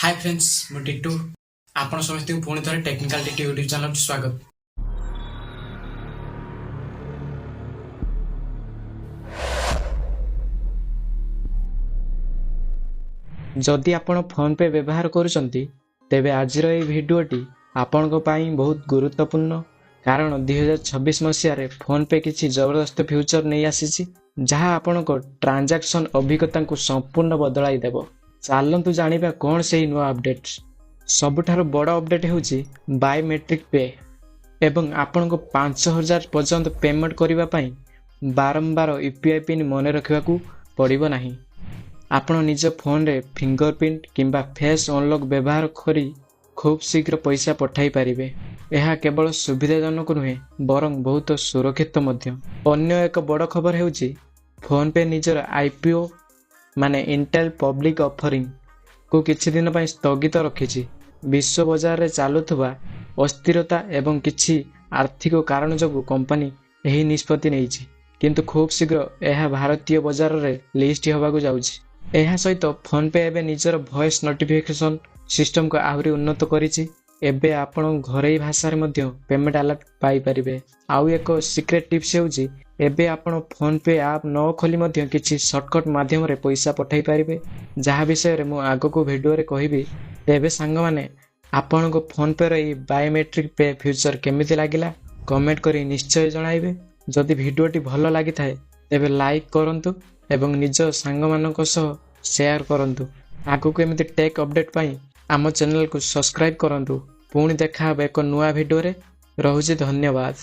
ହାଏ friends, ମୁଁ ଟିଟୁ। ଆପଣ ସମସ୍ତଙ୍କୁ ପୁଣି ଥରେ ଟେକ୍ନିକାଲ ଟିଟୁ ୟୁଟ୍ୟୁବ୍ ଚ୍ୟାନେଲକୁ ସ୍ୱାଗତ। ଯଦି ଆପଣ ଫୋନ୍ପେ ବ୍ୟବହାର କରୁଛନ୍ତି, ତେବେ ଆଜିର ଏହି ଭିଡ଼ିଓଟି ଆପଣଙ୍କ ପାଇଁ ବହୁତ ଗୁରୁତ୍ୱପୂର୍ଣ୍ଣ, କାରଣ 2026 ମସିହାରେ ଫୋନ୍ପେ କିଛି ଜବରଦସ୍ତ ଫିଚର୍ ନେଇ ଆସିଛି, ଯାହା ଆପଣଙ୍କ ଟ୍ରାଞ୍ଜାକ୍ସନ୍ ଅଭିଜ୍ଞତାକୁ ସମ୍ପୂର୍ଣ୍ଣ ବଦଳାଇ ଦେବ। ଚାଲନ୍ତୁ ଜାଣିବା କ'ଣ ସେହି ନୂଆ ଅପଡେଟ୍। ସବୁଠାରୁ ବଡ଼ ଅପଡେଟ୍ ହେଉଛି ବାୟୋମେଟ୍ରିକ୍ ପେ ଏବଂ ଆପଣଙ୍କୁ 5000 ପର୍ଯ୍ୟନ୍ତ ପେମେଣ୍ଟ କରିବା ପାଇଁ ବାରମ୍ବାର ୟୁପିଆଇ ପିନ୍ ମନେ ରଖିବାକୁ ପଡ଼ିବ ନାହିଁ। ଆପଣ ନିଜ ଫୋନରେ ଫିଙ୍ଗରପ୍ରିଣ୍ଟ କିମ୍ବା ଫେସ୍ ଅନଲକ୍ ବ୍ୟବହାର କରି ଖୁବ୍ ଶୀଘ୍ର ପଇସା ପଠାଇ ପାରିବେ। ଏହା କେବଳ ସୁବିଧାଜନକ ନୁହେଁ, ବରଂ ବହୁତ ସୁରକ୍ଷିତ ମଧ୍ୟ। ଅନ୍ୟ ଏକ ବଡ଼ ଖବର ହେଉଛି, ଫୋନ୍ପେ ନିଜର ଆଇପିଓ, ମାନେ ଇନିସିଆଲ ପବ୍ଲିକ୍ ଅଫରିଂ କୁ କିଛି ଦିନ ପାଇଁ ସ୍ଥଗିତ ରଖିଛି। ବିଶ୍ୱ ବଜାରରେ ଚାଲୁଥିବା ଅସ୍ଥିରତା ଏବଂ କିଛି ଆର୍ଥିକ କାରଣ ଯୋଗୁଁ କମ୍ପାନୀ ଏହି ନିଷ୍ପତ୍ତି ନେଇଛି, କିନ୍ତୁ ଖୁବ୍ ଶୀଘ୍ର ଏହା ଭାରତୀୟ ବଜାରରେ ଲିଷ୍ଟ ହେବାକୁ ଯାଉଛି। ଏହା ସହିତ ଫୋନ୍ପେ ଏବେ ନିଜର ଭଏସ୍ ନୋଟିଫିକେସନ୍ ସିଷ୍ଟମକୁ ଆହୁରି ଉନ୍ନତ କରିଛି। ଏବେ ଆପଣ ଘରୋଇ ଭାଷାରେ ମଧ୍ୟ ପେମେଣ୍ଟ ଆଲର୍ଟ ପାଇପାରିବେ। ଆଉ ଏକ ସିକ୍ରେଟ୍ ଟିପ୍ସ ହେଉଛି, ଏବେ ଆପଣ ଫୋନ୍ପେ ଆପ୍ ନ ଖୋଲି ମଧ୍ୟ କିଛି ସର୍ଟକଟ୍ ମାଧ୍ୟମରେ ପଇସା ପଠାଇ ପାରିବେ, ଯାହା ବିଷୟରେ ମୁଁ ଆଗକୁ ଭିଡ଼ିଓରେ କହିବି। ତେବେ ସାଙ୍ଗମାନେ, ଆପଣଙ୍କୁ ଫୋନ୍ପେର ଏହି ବାୟୋମେଟ୍ରିକ୍ ପେ ଫିଚର୍ କେମିତି ଲାଗିଲା, କମେଣ୍ଟ କରି ନିଶ୍ଚୟ ଜଣାଇବେ। ଯଦି ଭିଡ଼ିଓଟି ଭଲ ଲାଗିଥାଏ, ତେବେ ଲାଇକ୍ କରନ୍ତୁ ଏବଂ ନିଜ ସାଙ୍ଗମାନଙ୍କ ସହ ସେୟାର କରନ୍ତୁ। ଆଗକୁ ଏମିତି ଟେକ୍ ଅପଡେଟ୍ ପାଇଁ ଆମ ଚ୍ୟାନେଲକୁ ସବସ୍କ୍ରାଇବ୍ କରନ୍ତୁ। ପୁଣି ଦେଖା ହେବ ଏକ ନୂଆ ଭିଡ଼ିଓରେ। ରହୁଛି, ଧନ୍ୟବାଦ।